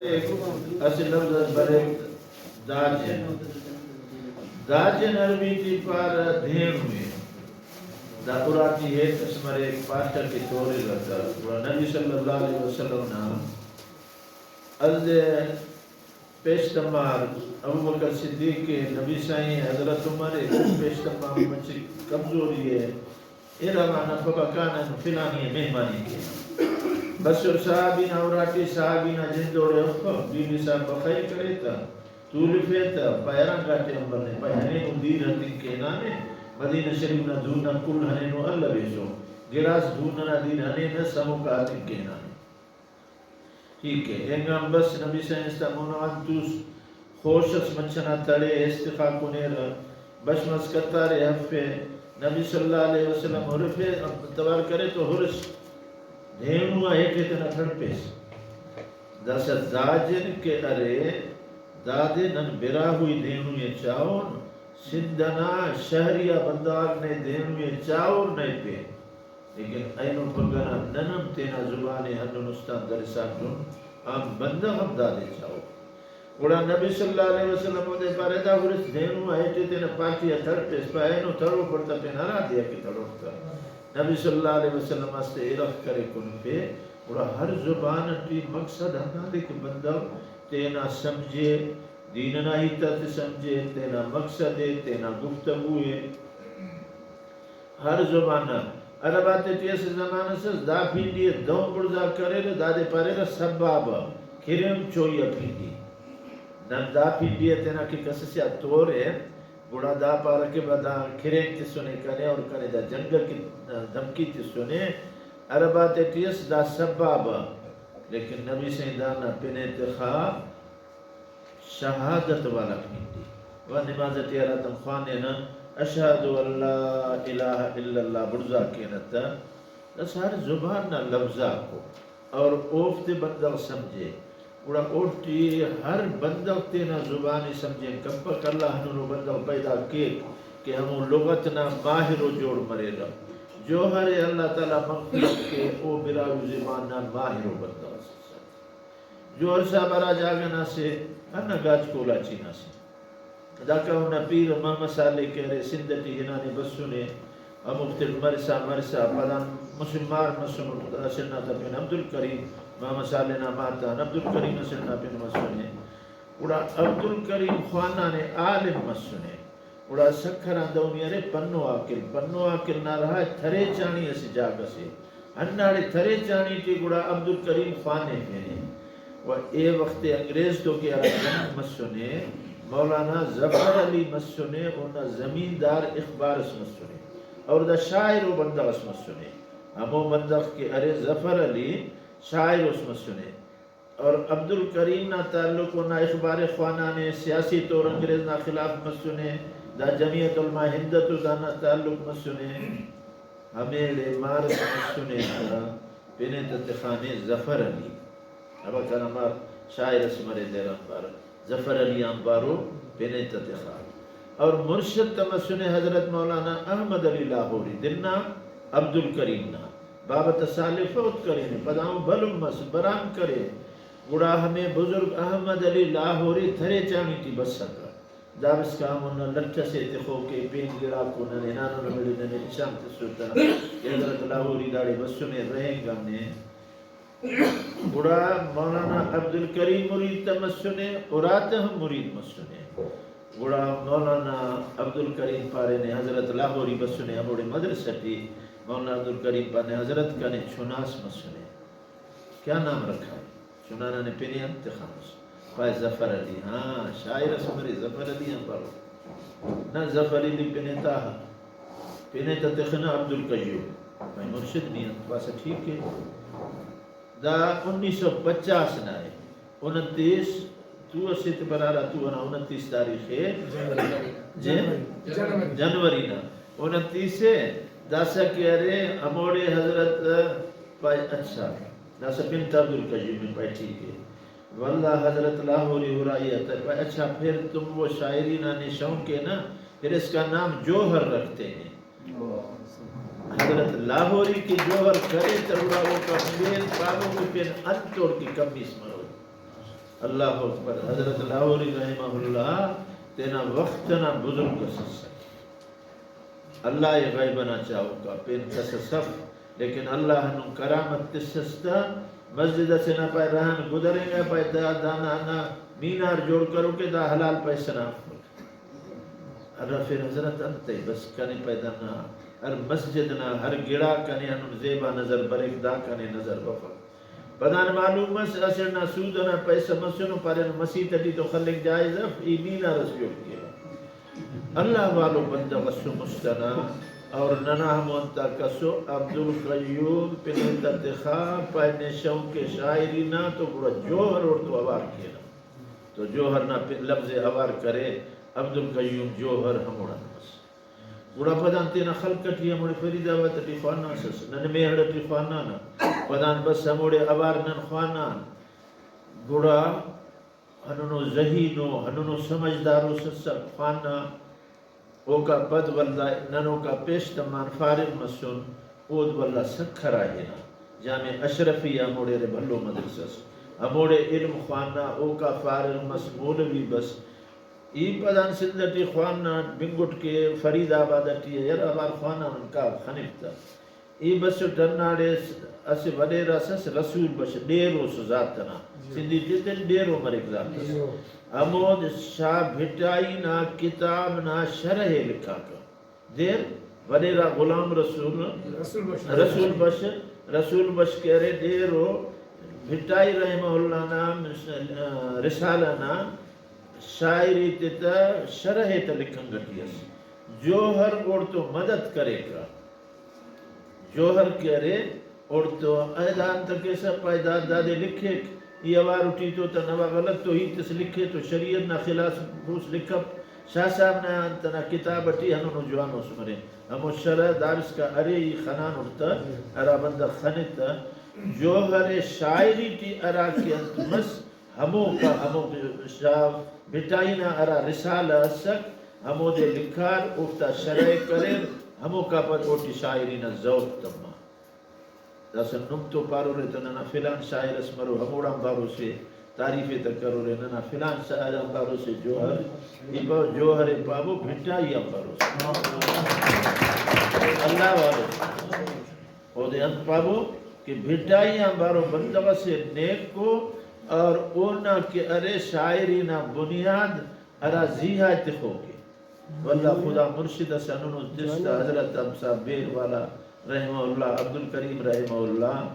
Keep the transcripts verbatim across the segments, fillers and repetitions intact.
اسہ لفظ اس بریک، داجن۔ داجن عربی ٹی پارہ دھینو ءِ۔ دا اراٹی ہیت اس مریک، پاٹہ کہ توررہ تہ۔ گڑا نبی صلی اللہ علیہ وسلم نا اسہ پیش تمار ابوبکر صدیق ءِ، نبی سائیں حضرت عمر ءِ، پیش تمار مچہ کمزوری ءِ۔ ارغ آن فبکان، فلانی ءِ مہمانی کینہ۔ بسر صحابی نا اراٹی، صحابی نا جند اوڑے افک، بی بی صاحب بخیر کرے تہ تولفے تہ پائے ارغ آٹے امبر نے، پائے ہنینو دیر ہتنگ کینانے، مدینہ شریف نا دھن آک کل ہنینو الویسو، گڑاس دھن ئنا دیر ہنینس، ہموکا ہتنگ کینانے۔ ٹھیک ءِ، اینگان بس نبی سائیں اس تا مون آن توس، خوش اس مچھ ئنا تڑے، استخا کنیرہ، بش مس قطارے ہرفے، نبی صلی اللہ علیہ وسلم ہرفے، توار کرے تو ہرس، دھینو آ ہیٹے تینا تڑپیس۔ داسہ داجن کہ ارے، دادے نن براہوئی دھینو ءِ چاہون، سندھ ئنا شہری آ بندغ آک نے دھینو ءِ چاہور نئے پین۔ لیکن اینو پگہ نا نن ہم تینا زبان ءِ ہندن استان درساٹن، عام بندغ ہم دادے چاہو۔ گڑا نبی صلی اللہ علیہ وسلم اودے پارے، دا ہرس دھینو آ ہیٹے تینا پاٹی آ تڑپیس، پا اینو تڑوفٹ تہ پین ہرا دے آ کہ تڑوفک تہ۔ نبی صلی اللہ علیہ وسلم اسہ ارغ کرے کنفے۔ گڑا ہر زبان ٹی مقصد ہندادے کہ بندغ تینا سمجھے، دین ئنا ہیت آتے سمجھے، تینا مقصد ءِ، تینا گفتگو ءِ۔ ہر زبان نا عرب آتے ٹی اسہ زمانہ ئس، دا پھینڈی ءِ دہن بڑزا کریرہ، دادے پاریرہ سبابہ، کھریم چوئی آ پھینڈی۔ نن دا پھینڈی ءِ تینا کہ کس ئسے آ تورے، گڑا دا پارہ کہ با دا کھریم تسنے کنے اور کنے دا جنگ کہ دھمکی تسنے۔ عرب آتے ٹی ئس دا سبابہ، لیکن نبی سائیں دانا پن ءِ تخا شہادت والا پھینڈی۔ و نماز ٹی ہراتم خوانینہ، اشہد ان لا الہ الا اللہ بڑزا کینہ تہ، داسہ ہر زبان نا لفظ آکو اور اوفتے بندغ سمجھے، گڑا اوٹی ہر بندغ تینا زبان ءِ سمجھنگ کپک۔ اللہ ہندنو بندغ پیدا کیک کہ ہمو لغت نا ماہر و جوڑ مریرہ۔ جوہر ءِ اللہ تعالی مغفرت کے، او براہوئی زبان نا ماہر و بندغ ئس۔ جوہر صاحب ہرا جاگہ نا سے، ہندا گاج کولاچی نا سے۔ داکا اونا پیرہ محمد صالح کہ ارے سندھ ٹی ہنانے بسنے، ہموفتیٹ مرسا مرسا پدان مسہ مار مسنٹ، اسٹ نا تا پن عبدالکریم، محمد صالح نا مات آن عبدالکریم اسٹ نا پن مسنے۔ گڑا عبدالکریم خوانانے عالم مسنے۔ گڑا سکھر آن دہنی ارے پنو عاقل، پنو عاقل نا رہا تھریچاݨی اسہ جاگہ سے، ہنداڑے تھریچاݨی ٹی گڑا عبدالکریم خوانفینے۔ و اے وخت انگریز تو کہ ہرا جنگ مسنے، مولانا ظفر علی مسنے، اونا زمیندار اخبار اس مسنے، اور دا شاعر و بندغ اس مسنے۔ ہمو بندغ کہ ارے ظفر علی، شاعر اس مسنے۔ اور عبدالکریم نا تعلق اونا اخبار ءِ خوانانے، سیاسی طور انگریز نا خلاف مسنے، دا جمعیت علماء ہند تو دانا تعلق مسنے۔ ہمیڑے مار اس مسنے تہ پن ءِ تہ تخانے ظفر علی۔ ابا کنا مار شاعر اس مرے دیر آنبار، ظفر علی آنبارو پن ءِ تہ تخا۔ اور مرشد تہ مسنے حضرت مولانا احمد علی لاہوری، دن نا عبدالکریم نا۔ بابت صالح فوت کرینے، پدا او بھلن مس، برام کرے۔ گڑا ہمے بزرگ احمد علی لاہوری تھریچاݨی ٹی بسکہ۔ دابسکان اونا لٹ ئسے تخوکے، پین گڑاکو ننے ہنانو نمڑے ننے نشان تسر تہ کہ حضرت لاہوری داڑے بسنے، رہینگانے۔ گڑا مولانا عبدالکریم مرید تہ مسنے، اراتا ہم مرید مسنے۔ گڑا مولانا عبدالکریم پارینے حضرت لاہوری بسنے ہموڑے مدرسہ ٹی۔ مولانا عبدالکریم پانے، حضرت کنے چناس مسنے۔ کیا نام رکھا ہے؟ چنا ننے پن ءِ انت تخانس؟ پائے ظفر علی۔ ہاں، شاعر اس مرے، ظفر علی آنبارو۔ نہ، ظفر علی پن ءِ تا، پن ءِ تا تخنہ عبدالقیوم۔ بھائی مرشد نی انت، پاسہ ٹھیک ہے۔ دا انیس سو پچاس نا ہے۔ انتیس، تو اسے تے برارا تو انا انتیس تاریخ ہے۔ جنوری۔ جے؟ جنوری۔ جنوری نا۔ انتیس ہے۔ داسہ کہ ارے ہموڑے حضرت پائے، اچھا، داسہ پن تا عبدالقیوم ہے، پائے ٹھیک ہے۔ واللہ حضرت لاہوری ہرائی آتا ہے، پائے اچھا، پھر تم وہ شاعری نا نے شوق ہے نا، پھر اس کا نام جوہر رکھتے ہیں۔ حضرت لاہوری کہ جوہر کرے تہ گڑا اوکا پین پارو کہ پین انتوڑ کہ کمیس مرو۔ اللہ اکبر۔ حضرت لاہوری رحمہ اللہ تینا وخت ئنا بزرگ اس ئسک۔ اللہ ءِ غیب ئنا چاہوکا، پین کس اس اف، لیکن اللہ ہندن کرامت تسس تہ، مسجد ئسے نا پائے رہن گدرینگا، پائے دا، دانا ہندا مینار جوڑ کرو کہ دا حلال پیسہ نا افک۔ ہرافر حضرت انتئے بس کنے پائے دانا ہر مسجد نا ہر گڑا کنے ہندن زیبا نظر بریک، دا کنے نظر بفک۔ پدان معلوم مس، اسٹ نا سود ئنا پیسہ مسنو، پارینو مسیت ٹی تو خلنگ جائز اف، ای مینار اس جوڑ کیوہ۔ اللہ والو بندغ اسو مست ئنا، اور ننا ہمو انتا کسو عبدالقیوم پن تا تخا پائے نے شوق شاعری نا تو گڑا جوہر اوڑتو اوار کینہ۔ تو جوہر نا پن لفظ اوار کرے، عبدالقیوم جوہر ہموڑان مس۔ گڑا پدان تینا خلق ٹی ہموڑے فرید آباد ٹی خواناسس، ننے میہڑ ٹی خوانانہ، پدان بس ہموڑے اوار نن خوانان۔ گڑا ہندنو ذہین ءُ، ہندنو سمجھدار ءُ سسک خوانہ۔ اوکا پد ولدا نن اوکا پیش تمان فارغ مسن، اود ولدا سکھر آ ہنا۔ جامع اشرفی آ ہموڑے ارے بھلو مدرسہ ئس، ہموڑے علم خوانہ، اوکا فارغ مس، مولوی بس۔ ای پدان سندھ ٹی خوانہ، بنگٹ کہ فرید آباد ٹی ءِ، یار اوار خوانہ، نن کاو خنک تہ۔ ای بسٹ ہنداڑے اس-، اسہ وڈیرہ اس ئس رسول بخش، ڈیرو اس ذات ئنا۔ جی۔ سندھی ٹی تین ڈیرو مریک ذات ئس۔ جی۔ ہمود شاہ بھٹائی نا کتاب نا شرح ءِ لکھاکہ۔ دیر وڈیرہ غلام رسول، رسول بخش۔ رسول بخش، رسول بخش کہ ارے ڈیرو بھٹائی رحمہ اللہ نا رسالہ نا شاعری تے تہ شرح ءِ تہ لکھنگ ٹی ئس۔ جوہر اوڑتون مدد کریکہ۔ جوہر کہ ارے، اوڑتون اے دا انت کیسہ پائے دا دادے لکھیک، ای اوار ٹی تو تہ نوا غلط تو ہیت اس لکھے تو شریعت نا خلاف اس لکھپ۔ شاہ صاحب نا انت نا کتاب ٹی ہندنو جوانو اس مرے۔ ہمو شرح دارسکا ارے ای خنانٹ تہ، ہرا بندغ خنے تہ۔ جوہر شاعری ٹی ہرا کہ انت مس، ہموکا ہمو شاہ بھٹائی نا ہرا رسالہ اسک، ہمودے لکھار، اوفتا شرح ءِ کریر، ہموکا پد اوٹی شاعری نا ذوق تما۔ داسہ نم تو پارورے تہ ننا فلان شاعر اس مرو، ہموڑان باروسے تعریف ءِ تہ کرورے، ننا فلان شاعر آن باروسے جوہر، ای پاو جوہر ءِ پابو بھٹائی آن باروسے۔ اللہ والو۔ اودے انت پابو کہ بھٹائی آن بارو بندغ اسے نیکو اور اونا کہ ارے شاعری نا بنیاد ہرا زیہا تخوک ءِ۔ واللہ خدا مرشد اس ہندنو تس تہ حضرت ابو صاحب بیر والا رحمہ اللہ، عبدالکریم رحمہ اللہ،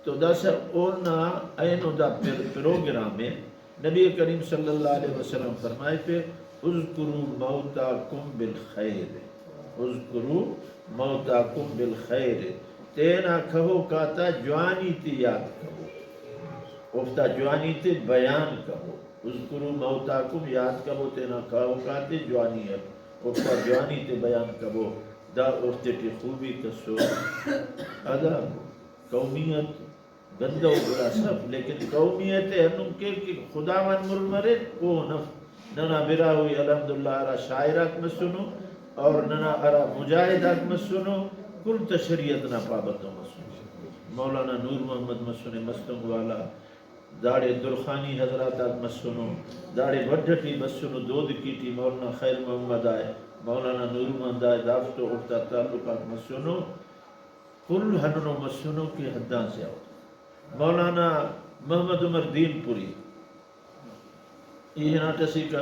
تو داسہ اونا اینو دا پر-، پروگرام ءِ۔ نبی کریم صلی اللہ علیہ وسلم فرمائفے، "اذکروا موتاکم بالخیر، اذکروا موتاکم بالخیر"، تینا کہوک آتا جوانی تے یات کبو، اوفتا جوانی تے بیان کبو۔ اذکروا موتاکم، یات کبو تینا کہوک آتے جوانی اٹ، اوفتا جوانی تے بیان کبو، دا اوفتے ٹی خوبی کسو۔ ادا قومیت گندہ و گڑاس اف، لیکن قومیت ءِ ہندن کیر کہ خداوند مر مریر، اوہن اف۔ ننا براہوئی الحمدللہ ہرا شاعر آک مسنو اور ننا ہرا مجاہد آک مسنو، کل تہ شریعت نا پابندو مسنو۔ مولانا نور محمد مسنے مستونگ والا، داڑے درخانی حضرات آک مسنو، داڑے وڈھ ٹی بسنو، دودکی ٹی مولانا خیر محمد آئے، مولانا نور محمد آئے، دافتو اوفتا تعلق آک مسنو۔ کل ہندنو مسنو کہ حدان سے آؤ۔ مولانا محمد عمر دین پوری، ای ہناٹ اسیکا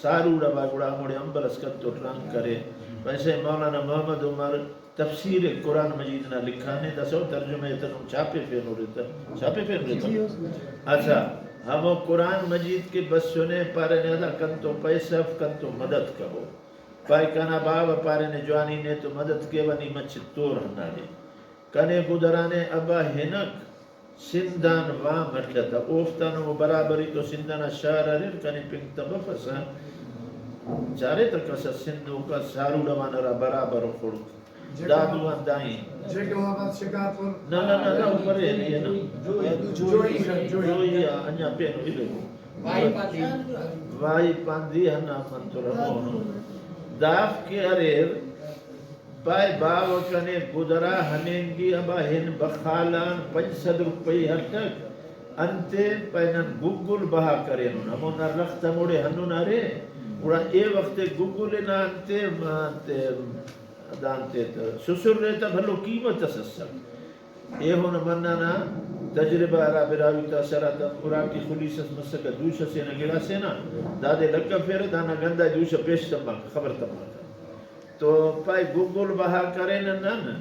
ساروڑ آ با گڑا ہموڑے امبل اس کنتو ٹرانک کرے۔ ویسے مولانا محمد عمر تفسیر قرآن مجید نا لکھانے، داسہ او ترجمہ ءِ تہ نم چھاپے پینورے تہ، چھاپے پینورے تہ۔ اچھا، ہمو قرآن مجید کہ بسنے پارینے ادا کنتو پیسہ اف، کنتو مدد کبو۔ پائے کنا باوہ پارینے جوانی نے تو مدد کیوہ، نی مچہ تور ہنداڑے۔ کنے گدرانے ابا ہنک سندھ آن وام اٹ تہ، اوفتان ہمو برابری تو سندھ ئنا شار اریر، کنے پنک تہ بفسہ۔ چارے تہ کس اس سندھ اوکا ساروڑ آن ہرا برابر خڑک۔ دادو آن دائیں۔ جیکب آباد، شکارپور۔ نہ، نہ، نہ، نہ، اوپر ایریا نا۔ جوئی، جوئی، جوئی۔ جوئی آ، انجا پین ایلو۔ وائی پاندی۔ وائی پاندی ہنا من تو رمونو۔ دافک کہ اریر، پائے باوہ کنے گدرا ہنینگی ابا ہن بخالان پنچ سد روپئی ہلتک، انتے پائے نن گگل بہا کرینن، ہمو نا رخت ہموڑے ہندن ارے، گڑا اے وخت گگل نا انتے، انتے، دانتے تہ سسر ءِ تہ بھلو قیمت اس اسک۔ ایہن منہ نا تجربہ ہرا براہوئی تا سر آ تہ اراٹی خلیس اس مسکہ، دوش اسے نا گڑاسے نا دادے لگفیرہ، دانا گندا دوش پیش تماکہ، خبر تماکہ۔ تو پائے گگل بہا کرینہ نن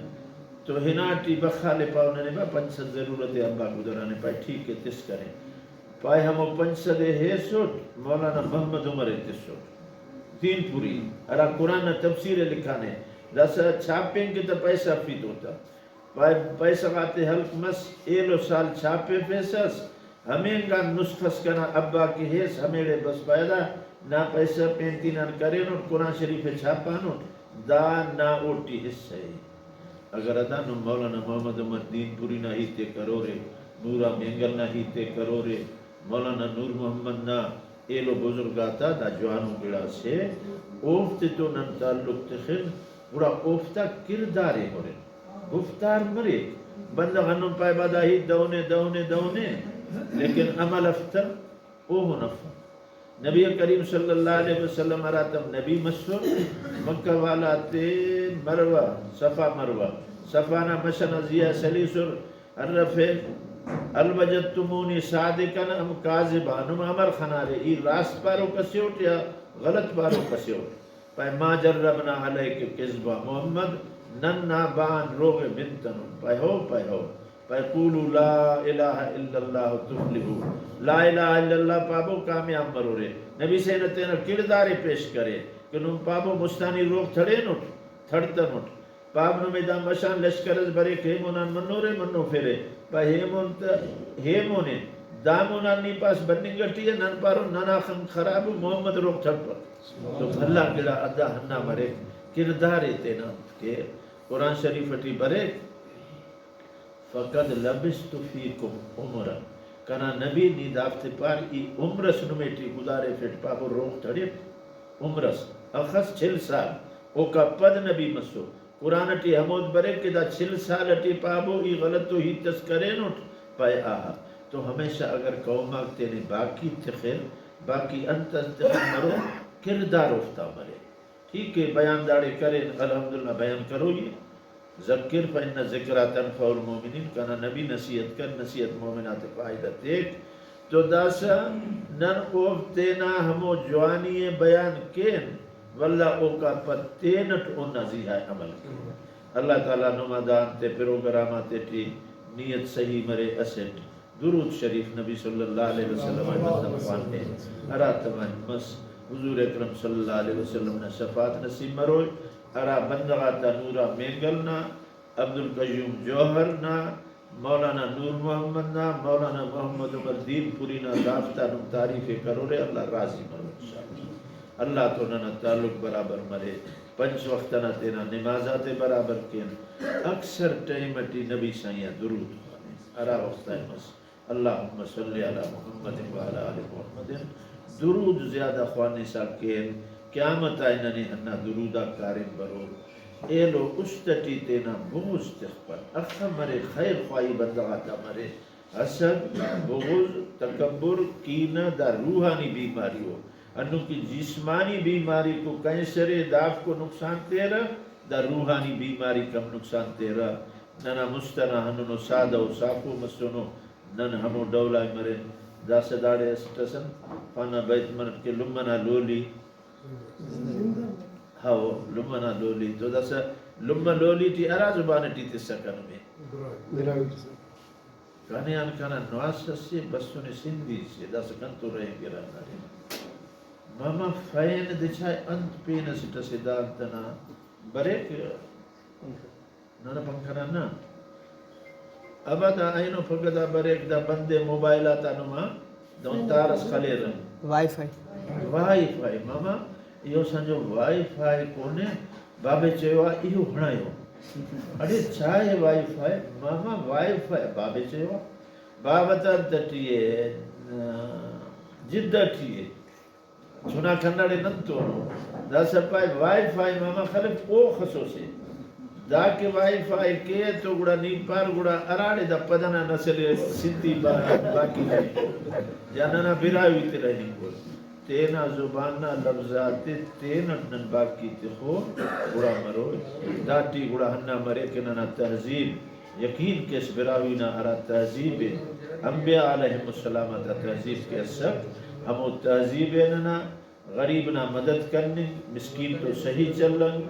تو ہناٹی بخالے پاو ننے با پنچ سد ضرورت ءِ، امبا گدرانے پائے ٹھیک ءِ تس کرے۔ پائے ہمو پنچ سد ءِ ہیسٹ مولانا محمد عمر ءِ تسٹ، دین پوری، ہرا قرآن نا تفسیر ءِ لکھانے۔ داسہ چھاپنگ کہ تہ پیسہ افی تو تہ۔ پائے پیسہ غاتے ہلک مس، ایلو سال چھاپیفیسس، ہمینگان نسخہ اس کنا ابا کہ ہیس، ہمیڑے بس پائے دا نا پیسہ پینتین آن کرینٹ، قرآن شریف ءِ چھاپانٹ، دا نا اوٹی حصہ ءِ۔ اگر ادا نم مولانا محمد عمر دین پوری نا ہیت ءِ کرورے، نورا مینگل نا ہیت ءِ کرورے، مولانا نور محمد نا ایلو بزرگ آتا دا جوانو گڑاس ءِ، اوفتے تو نن تعلق تخن، گڑا اوفتا کردار ءِ ہرن۔ گفتار مریک، بندغ ہندن پائے با دا ہیت دہنے، دہنے، دہنے، لیکن عمل افتہ، اوہن افک۔ نبی کریم صلی اللہ علیہ وسلم ہراتم نبی مسر، مکہ والا تے مروہ، صفا مروہ، صفا نا مش ئنا زیہا سلیسر، ارفے، "هل وجدتمونی صادقا ام کاذبا؟" نم امر خنارے، ای راست پاروک اسے اٹ یا غلط پاروک اسے اٹ؟ پائے، "ما جربنا علیک کذبا محمد"، نن نا بان روغ ءِ بنتنن۔ پائے، ہو، پائے، ہو۔ پائے، "قولوا لا الہ الا اللہ تفلحوا"، لا الہ الا اللہ پابو، کامیاب مرورے۔ نبی سے نا تینا کڑدار ءِ پیش کرے کہ نم پابو مستانی روغ تھڑینٹ، تھڑتنٹ۔ پاب نمے دا مشان لشکر اس بریک، ہیمون آن منورے، منوفیرے۔ پا ہیمون تہ، ہیمون ءِ دامون آن نی پاس بننگ ٹی ءِ، نن پارون ننا خن خراب ءِ، محمد روغ تھڑپک۔ تو بھلا گڑا ادا ہندا مریک، کردار ءِ تینا انت کیر۔ قرآن شریف ٹی بریک، "فقد لبثت فیکم عمرا"، کنا نبی نی دافتے پار، ای عمر اس نمے ٹی گزاریفٹ، پابو روغ تھڑٹ۔ عمر اس اخس؟ چل سال۔ اوکا پد نبی مسو۔ قرآن ٹی ہمود بریک کہ دا چل سال ٹی پابو ای غلطو ہیت اس کرینٹ، پائے آہا۔ تو ہمیشہ اگر قوم آک تینے باقی تخر، باقی انت اس تخر مرو، کردار اوفتا مرے۔ ٹھیک ہے، بیان داڑے کرین، الحمدللہ بیان کروئی۔ ذکر فإن الذکریٰ تنفع المؤمنین، کنا نبی نصیحت کر، نصیحت مومن آتے فائدہ تیک۔ تو داسہ نن اوفک تینا ہمو جوانی ءِ بیان کین، ولدا اوکان پد تینٹ اونا زیہا عمل کین۔ اللہ تعالیٰ نما دا انتے پروگرام آتے ٹی نیت صحیح مرے، اسٹ درود شریف نبی صلی اللہ علیہ وسلم آ بندغ خوانے، ہرا تمام مس حضور اکرم صلی اللہ علیہ وسلم نا شفاعت نصیب مروئے، ہرا بندغ آتا نورا مینگل نا، عبدالقیوم جوہر نا، مولانا نور محمد نا، مولانا محمد عمر دین پوری نا، دافتا نم تعریف ءِ کرورے، اللہ راضی مرو انشاءاللہ۔ اللہ تو ننا تعلق برابر مرے، پنچ وخت ئنا تینا نماز آتے برابر کین، اکثر ٹائم ٹی نبی سائیں آ درود خوانین، ہرا وخت آ مس، اللہم صل علی محمد و علی آل محمد، درود زیادہ خوانسا کین، قیامت آ ننے ہندا درود آک کاریم برور۔ ایلو است ٹی تینا بغض تخپن، اخہ مرے، خیر خواہی بندغ آتا مرے، حسد، بغض، تکبر، کینہ، دا روحانی بیماری ءُ۔ ہندن کہ جسمانی بیماریک ءُ، کینسر ءِ، دافک ءُ نقصان تیرہ، دا روحانی بیماریک ہم نقصان تیرہ۔ ننا مست ئنا ہندنو سادہ ءُ صافو مسنو، نن ہمو ڈول آ مرین۔ داسہ داڑے اسٹ اس انت پانہ بیت منٹ کہ لمہ نا لولی، ہاؤ، لمہ نا لولی۔ تو داسہ لمہ لولی ٹی ہرا زبان ٹی تسکہ نمے؟ براہوئی۔ کنے آن کنا نواس اسے بسنے سندھی سے، داسہ کنتو رہینگرہ ہنداڑے۔ ماما فین دچائے انت پین اسٹ اسے دا انت ئنا بریک؟ ننا پنکھ ئنا نہ۔ ابا دا اینو پگہ دا بریک، دا بندے موبائل آتا نما دہن تار اس خلیرہ۔ وائی فائی۔ وائی فائی، ماما، ایہو سنجو وائی فائی کونہ، بابے چیوا ایہو ہنایو۔ اڑے چائے وائی فائی، ماما وائی فائی، بابے چیوا۔ بابت انت ٹی اے، جدہ ٹی اے۔ چنا کنڑ ءِ نن تو۔ داسہ پائے وائی فائی ماما خلف او خسوسے۔ دا کہ وائی فائی کے تو گڑا نی پار گڑا ہراڑے دا پدنا نسل سندھی با-، باقی رہے یا ننا براہوئی تے رہینگو۔ تینا زبان نا لفظ آتے تینٹ نن باقی تخو گڑا مرو۔ داٹی گڑا ہندا مرے کہ ننا تہذیب، یقین کیس براہوئی نا ہرا تہذیب ء، انبیاء علیہم السلام آتا تہذیب کہ اسک، ہمو تہذیب ء ننا غریب نا مدد کننگ، مسکین تو سہی چلنگ،